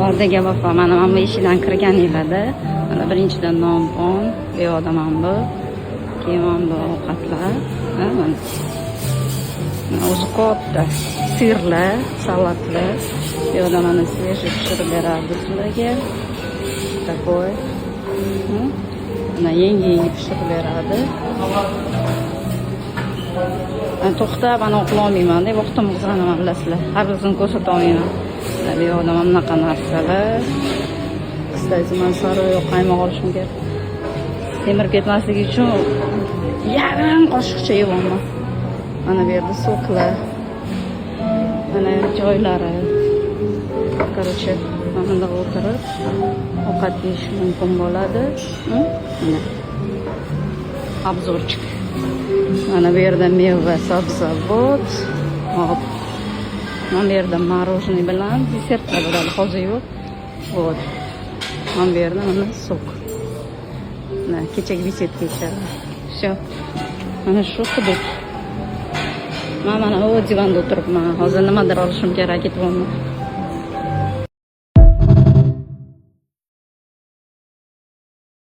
Vardaga Vafo, mana bu eshigidan kirganinglarda, mana birinchidan non-pon, bu yoqda mana bu, keyin mana bu ovqatlar, ha, mana. Mana o'zi katta sirlar, salatlar. Bu yoqda mana свежий pishirib berardi sizlarga. Такой. Mana yangi yangi pishirib beradi. Man to'xtab anavi qilolmayman-da, vaqtim qizg'anaman, bilasizlar. Har birisini ko'rsata olmayman. Mana bu yoqda mana bunaqa narsalar. Кстати, man sariq qaymoq olishim kerak. Semirib ketmasligi uchun yarim qoshiqcha yeyapman. Mana bu yerda сок lar. Mana joylari. Короче, mana bunda o'tirib ovqat yeyish mumkin bo'ladi. Mana. Обзорчик. Mana bu yerda meva, sabzavot. Hop. Mana bu yerda мороженое bilan desertlar bo'ladi. Hozir yo'q. Вот. Mana bu yerda mana сок. Mana kechagi беседка ichadi. Всё. Mana shu hudud. Man mana u divanda o'tiribman. Hozir nimadir olishim kerak, ketyapman.